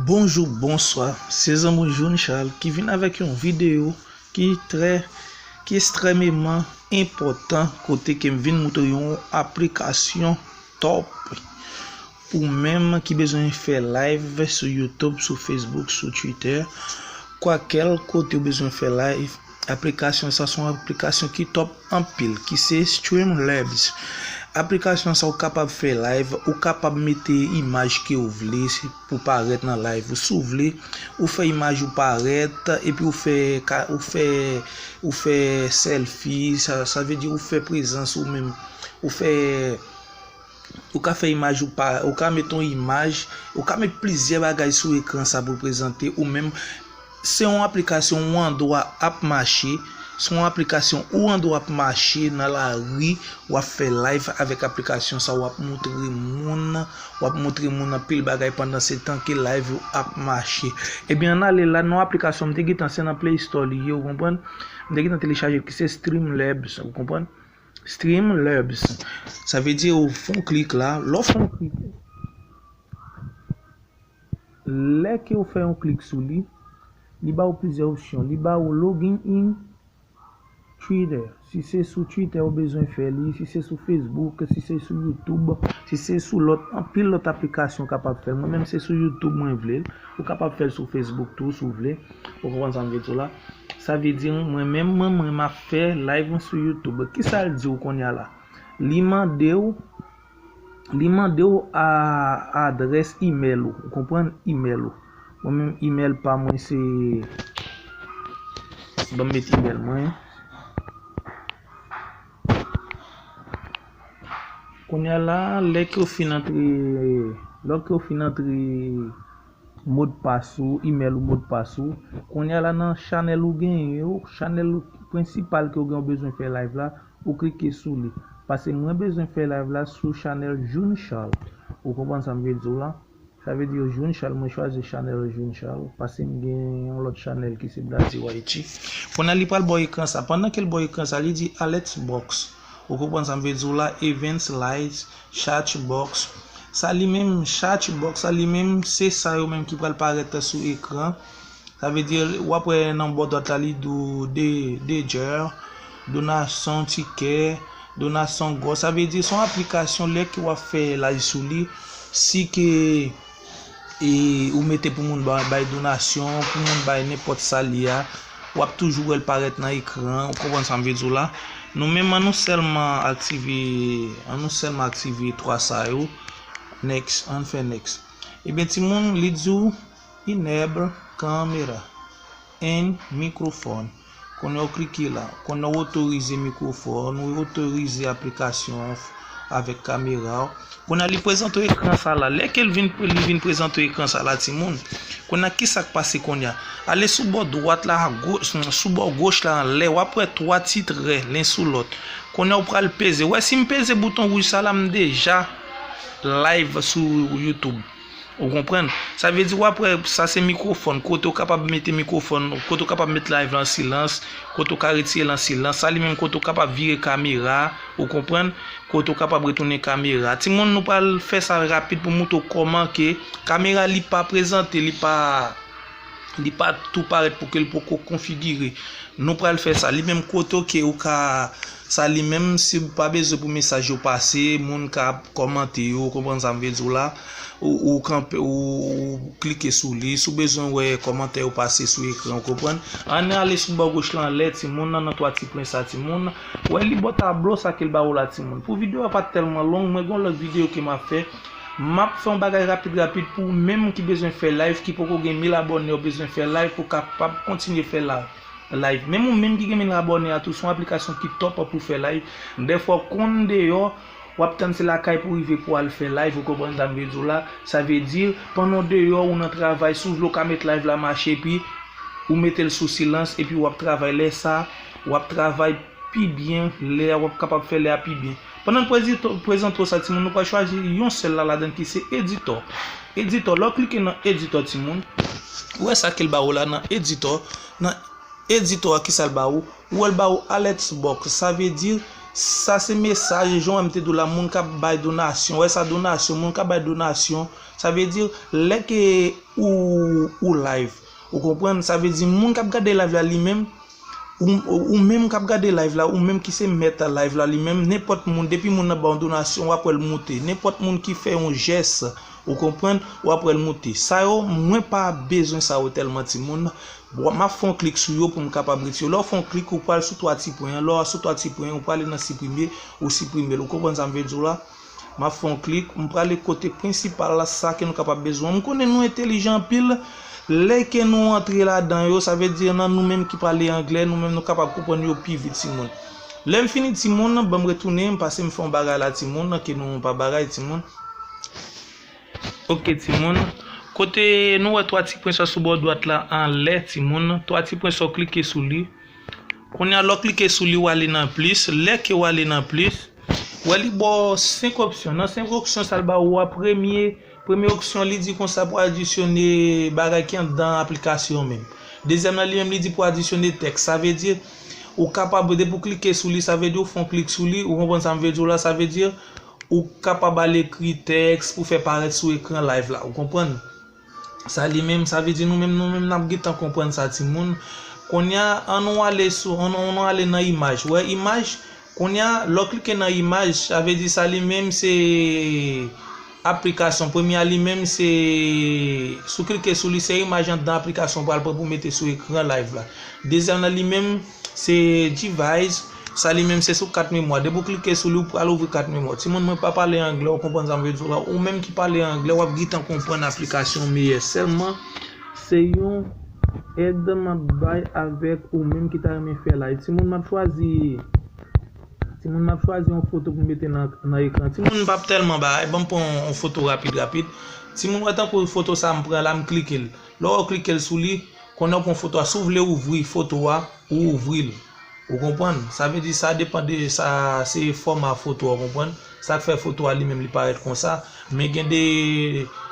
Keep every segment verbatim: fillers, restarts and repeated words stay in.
Bonjou, bonswa, se zanmi w Johnny Charles ki vin avèk yon videyo ki trè, ki ekstrèmeman enpòtan, kote ke m vin moutre yon aplikasyon top pou menm ki bezwen fè live sou YouTube, sou Facebook, sou Twitter, kwakèl kote w bezwen fè live. Aplikasyon sa se yon aplikasyon ki top anpil, ki se Streamlabs. Aplikasyon sa ou kapab fè live, ou kapab mete imaj ke w vle pou parèt nan live ou. Si w vle, ou fè imaj ou parèt, epi ou fè ka, ou fè, ou fè selfie, sa, sa vle di ou fè prezans ou menm, ou fè ou ka fè imaj ou pa, ou ka met yon imaj, ou ka met plizyè bagay sou ekran sa pou l prezante ou menm. Se yon aplikasyon ou andwa ap mache, se yon aplikasyon ou andwa ap mache nan lari, w ap fè live avèk aplikasyon sa, w ap moutre moun, w ap moutre moun anpil bagay pandan se tan ke live ou ap mache. Ebyen, ann ale la, non aplikasyon m te gentan, se nan Play Store li ye, ou konprann? M te gentan telechaje l, ki se Streamlabs, ou konprann? Streamlabs. Sa vle di ou fè yon klik la. Lè w fè yon klik, lè ke w fè yon klik sou li, li ba ou plizyè opsyon. Li ba ou logging in Twitter. Si se sou Twitter ou bezwen fè li, si se sou Facebook, si se sou YouTube, si se sou lòt, anpil lòt aplikasyon w kapab fè l. Mwen menm se sou YouTube mwen vle l. Ou kapab fè l sou Facebook tou si w vle. Ou konprann sa m vle di w la? Sa vle di mwen menm, mwen, mwen m ap fè live mwen sou YouTube. Kisa l di w kounye a la? Li mande w, li mande w a, adrès email ou. Ou konprann? Email ou. Mwen menm email pa mwen se, ban m met email mwen. Kounye a la, lè ke w fin antre, lè ke w fin antre modpas ou, email ou, modpas ou. Kounye a la nan chanèl ou genyen yo, chanèl ou prensipal ke w gen ou bezwen fè live la, ou klike sou li. Paske mwen bezwen fè live la sou chanèl Johnny Charles. Ou konprann sa m vle di w la? Sa vle di Johnny Charles, mwen chwazi chanèl Johnny Charles, paske m gen yon lòt chanèl ki se Blaze Y T. Kounye a li pral ba w ekran sa. Pandan ke l ba w ekran sa, li di Alert Box. Ou konprann sa m vle di w la? Events Lights, Chat Box. Sa li menm, Chat Box, sa li menm, se sa yo menm ki pral parèt sou ekran. Sa vle di, w ap wè nan bò dwat la, li di w de, de Jer, donasyon tikè, donasyon gòs. Sa vle di, se yon aplikasyon, lè ke w ap fè live sou li, si ke e ou mete pou moun ba-, bay donasyon, pou moun bay nenpòt sa li a, w ap toujou wè l parèt nan ekran, ou konprann sa m vle di w la. Nou menm, an nou sèlman aktive, an nou sèlman aktive twa sa yo. Next, ann fè next. Ebyen, timoun, li di w, enable camera and microphone. Kounye a w klike la. Kounye a w otorize mikwofòn, ou otorize aplikasyon avèk kamera w. Kounye a li prezante w ekran sa la. Lè ke l vin, li vin prezante w ekran sa la, timoun. Kounye a kisa k pase kounye a? Ale sou bò dwat la, ago-, sou bò goch la anlè, w ap wè twa ti trè, len sou lòt. Kounye a w pral peze. Wè si m peze bouton wouj sa la, m deja live sou YouTube. Ou konprann? Sa vle di w ap wè, sa se mikwofòn, kote w kapab mete mikwofòn, kote w kapab met live lan silans, kote w ka retire l an silans, sa li menm kote w kapab vire kamera, ou konprann? Kote w kapab retounen kamera. Timoun, nou pral fè sa rapid pou moutre w kòman ke kamera li pa prezante, li pa, li pa tou parèt pou ke l poko konfigire. Nou pral fè sa. Li menm kote ke ou ka, sa li menm, si w pa bezwen pou mesaj yo pase, moun ka ap kòmante yo, ou konprann sa m vle di w la, ou, ou kanpe, ou, ou klike sou li, si w bezwen wè kòmantè yo pase sou ekran, ou konprann? Ann ale sou bò goch la anlè, timoun, nan, nan twa ti pwen sa, timoun. Wè li bò tablo sa ke l ba ou la, timoun. Pou videyo a pa t tèlman long, mwen gen yon lòt videyo ke m ap fè. M ap fè yon bagay rapid, rapid pou ou menm ki bezwen fè live, ki poko gen mil abòne, ou bezwen fè live pou w kapab kontinye fè live. Live. Menm ou menm ki gen mil abòne a tou, se yon aplikasyon ki top pou fè live. Dèfwa w konn deyò, w ap tann se lakay pou w rive pou w al fè live, ou konprann sa m vle di w la. Sa vle di, pandan w deyò, ou nan travay, si w vle w ka met live la mache, epi ou mete l sou silans, epi w ap travay lè sa, w ap travay pi byen, lè a w ap kapab fè lè a pi byen. Pandan l prezito-, prezante w sa, timoun, nou pral chwazi yon sèl la ladan ki se editò. Editò, lè w klike nan editò, timoun, ou wè sa ke l ba ou la nan editò, nan editò a, kisa l ba ou? Ou wè l ba ou alert box, sa vle di Sa se mesaj, jan m te di w la, moun k ap bay donasyon. Wè sa, donasyon, moun k ap bay donasyon, sa vle di, lè ke ou, ou live, ou konprann, sa vle di, moun k ap gade live la li menm, ou, ou menm k ap gade live la, ou menm ki se mèt live la li menm, nenpòt moun, depi moun nan ba w donasyon, w ap wè l moute. Nenpòt moun ki fè yon jès, ou konprann, w ap wè l moute. Sa yo, mwen pa bezwen sa yo tèlman, timoun. M ap fè yon klik sou yo pou m kapab retire yo. Lè w fè yon klik, ou pral sou twa ti pwen an. Lè w sou twa ti pwen an, ou prale nan siprime, ou siprime l. Ou konprann sa m vle di w la? M ap fè yon klik, m prale kote prensipal la, sa ke nou kapab bezwen. M konnen nou entèlijan anpil. Lè ke nou antre ladan yo, sa vle di nan nou menm ki pale anglè, nou menm nou kapab konprann yo pi vit, timoun. Lè m fini, timoun, ban m retounen, m pase m fè yon bagay la, timoun, ke nou pa bagay, timoun. Ok, timoun. Kote nou wè twa ti pwen sa sou bò dwat la anlè, timoun. Twa ti pwen sa w klike sou li. Kounye a, lè w klike sou li, w ale nan plis. Lè ke w ale nan plis, w wè li ba w senk opsyon. Nan senk opsyon sa l ba ou a, premye, premye opsyon, li di konsa pou adisyone bagay ki anndan aplikasyon menm. Dezyèm nan, li menm, li di pou adisyone tèks. Sa vle di, ou kapab, depi w klike sou li, sa vle di ou fè yon klik sou li, ou konprann sa m vle di w la, sa vle di, ou kapab al ekri tèks pou fè parèt sou ekran live la, ou konprann? Sa li menm, sa vle di nou menm, nou menm n ap gentan konprann sa, timoun. Kounye a, ann nou ale sou, ann, ann nou ale nan imaj. Wè imaj, kounye a, lè w klike nan imaj, sa vle di sa li menm se aplikasyon. Premye a li menm se, si w klike sou li, se imaj anndan aplikasyon pral pran pou mete sou ekran live la. Dezyèm nan li menm, se device, sa li menm se sou kat memwa. Depi w klike sou li, ou pral ouvri kat memwa. Timoun, mwen pa pale anglè, ou konprann sa m vle di w la. Ou menm ki pale anglè, w ap gentan konprann aplikasyon meyè. Sèlman, se yon èd m ap bay avèk ou menm ki ta renmen fè live. Timoun, m ap chwazi, timoun, m ap chwazi yon foto pou m mete nan, nan ekran. Timoun, m p ap tèlman bagay, ban m pran yon, yon foto rapid, rapid. Timoun, wè tankou foto sa m pran la, m klike l. Lè w klike l sou li, kounye a w pran foto a. Si w vle ouvri foto a, ou ouvri l. Ou konprann? Sa vle di sa depann de sa, se fòma foto a, ou konprann? Sa k fè foto a li menm li parèt konsa. Men gen de,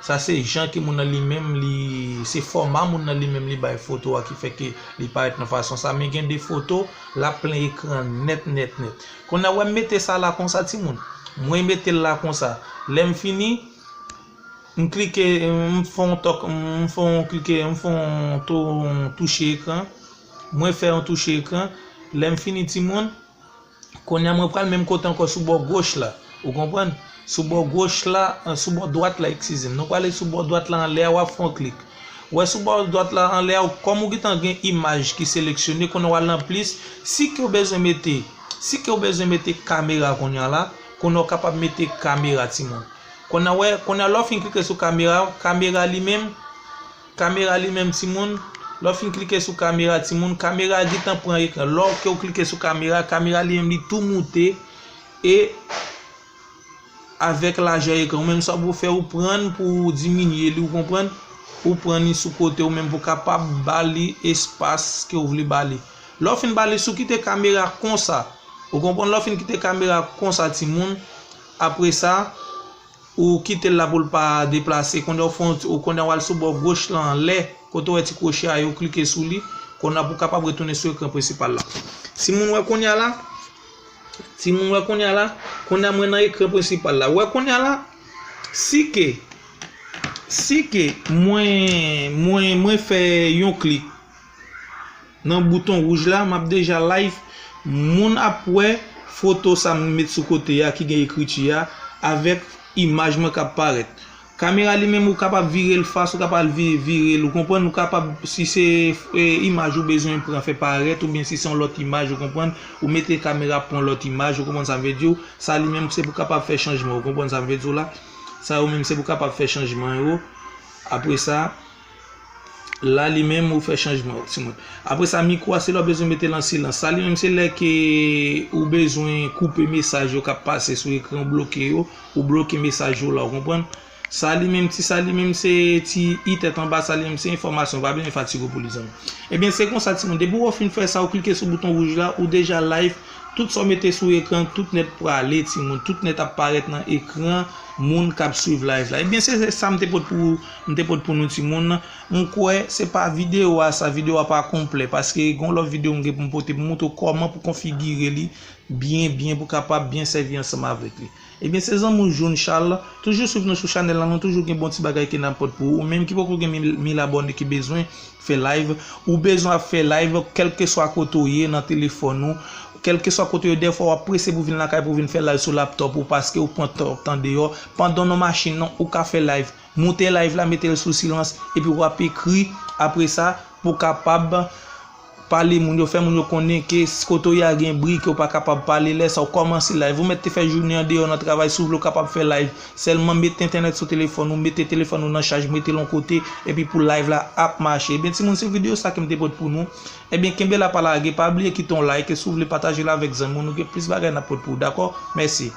sa se jan ke moun nan li menm, li, se fòma moun nan li menm li bay foto a ki fè ke li parèt nan fason sa. Men gen de foto, l ap plen ekran nèt, nèt, nèt. Kounye a, wè m mete sa la konsa, timoun. Mwen mete l la konsa. Lè m fini, m klike, m fè yon tòk, m fè yon klike, m fè yon tou-, touche ekran. Mwen fè yon touche ekran. Lè m fini, timoun, kounye a mwen pral menm kote ankò sou bò goch la. Ou konprann? Sou bò goch la, eh, sou bò dwat la, eskize m. Nou prale sou bò dwat la anlè a, w ap fè yon klik. Wè sou bò dwat la anlè a, kòm ou gentan gen imaj ki seleksyone, kounye a w al nan plis. Si ke w bezwen mete, si ke w bezwen mete kamera kounye a la, kounye a w kapab mete kamera, timoun. Kounye a, wè, kounye a lè w fin klike sou kamera, kamera li menm, kamera li menm, timoun, lè w fin klike sou kamera, timoun, kamera a gentan pran ekran. Lè w ke w klike sou kamera, kamera li menm li tou moute e avèk lajè ekran. Ou menm sa pou fè, ou pran pou diminye li, ou konprann? Ou pran li sou kote, ou menm pou kapab ba li espas ke w vle ba li. Lè w fin ba li, si w kite kamera konsa, ou konprann? Lè w fin kite kamera konsa, timoun, apre sa, ou kite l la pou l pa deplase. Kounye a w fè yon ti, ou kounye a w al sou bò goch la anlè, kote w wè ti kwoche a yo, klike sou li. Kounye a pou w kapab retounen sou ekran prensipal la. Timoun wè kounye a la, timoun wè kounye a la, kounye a mwen nan ekran prensipal la. Wè kounye a la, si ke, si ke mwen, mwen, mwen fè yon klik nan bouton wouj la, m ap deja live, moun ap wè foto sa m met sou kote a ki gen ekriti a avèk imaj mwen k ap parèt. Kamera li menm ou kapab vire l fas, ou kapab vi-, vire l, ou konprann, ou kapab, si se, eh, imaj ou bezwen pran fè parèt, oubyen si se yon lòt imaj, ou konprann, ou mete kamera pou yon lòt imaj, ou konprann sa m vle di w, sa li menm se pou kapab fè chanjman, ou konprann sa m vle di w la, sa yo menm se pou kapab fè chanjman yo, apre sa, la li menm ou fè chanjman, timoun. Apre sa, mikwo a se lè w bezwen mete l an silans. Sa li menm se lè ke ou bezwen koupe mesaj yo k ap pase sou ekran, ou bloke yo, ou bloke mesaj yo la, ou konprann? Sa li menm, ti sa li menm se ti i tèt anba, sa li menm se enfòmasyon, ou pa bezwen fatige w pou li, zanmi. Ebyen, se konsa, timoun. Depi w fin fè sa, ou klike sou bouton wouj la, ou deja live. Tout sa w mete sou ekran, tout nèt prale, timoun. Tout nèt ap parèt nan ekran moun k ap swiv live la. Ebyen, se, se sa m te pot pou, m te pot pou nou, timoun. M kwè se pa videyo a sa, videyo a pa konplè, paske gen yon lòt videyo m gen pou m pote pou m montre w kòman pou konfigire li, byen, byen pou kapab byen sèvi ansanm avèk li. Ebyen, se zanmi w June Charles. Toujou swiv nou sou chanèl la, nou toujou gen bon ti bagay ke n ap pote pou ou. Ou menm ki poko gen mil, mil abòne ki bezwen fè live, ou bezwen ap fè live, kèlkeswa kote w ye nan telefòn ou, kèlkeswa kote w ye, dèfwa w ap prese pou vin lakay pou vin fè live sou laptop ou paske ou pran tan, tan deyò. Pandan w nan machin nan, ou ka fè live. Moute live la, mete l sou silans, epi w ap ekri apre sa pou kapab pale moun yo, fè moun yo konnen ke s-, kote w ye a gen bri, ke w pa kapab pale. Lè sa, w kòmanse live. Ou mèt te fè jounen an deyò nan travay, si w vle w kapab fè live. Sèlman mete entènèt sou telefòn ou, mete telefòn ou nan chaj, mete l yon kote, epi pou live la ap mache. Ebyen, timoun, se videyo sa ke m te pote pou nou. Ebyen, kenbe la pa lage, pa bliye kite yon like, si w vle pataje l avèk zanmi w, nou gen plis bagay n ap pote pou ou, dakò? Mèsi.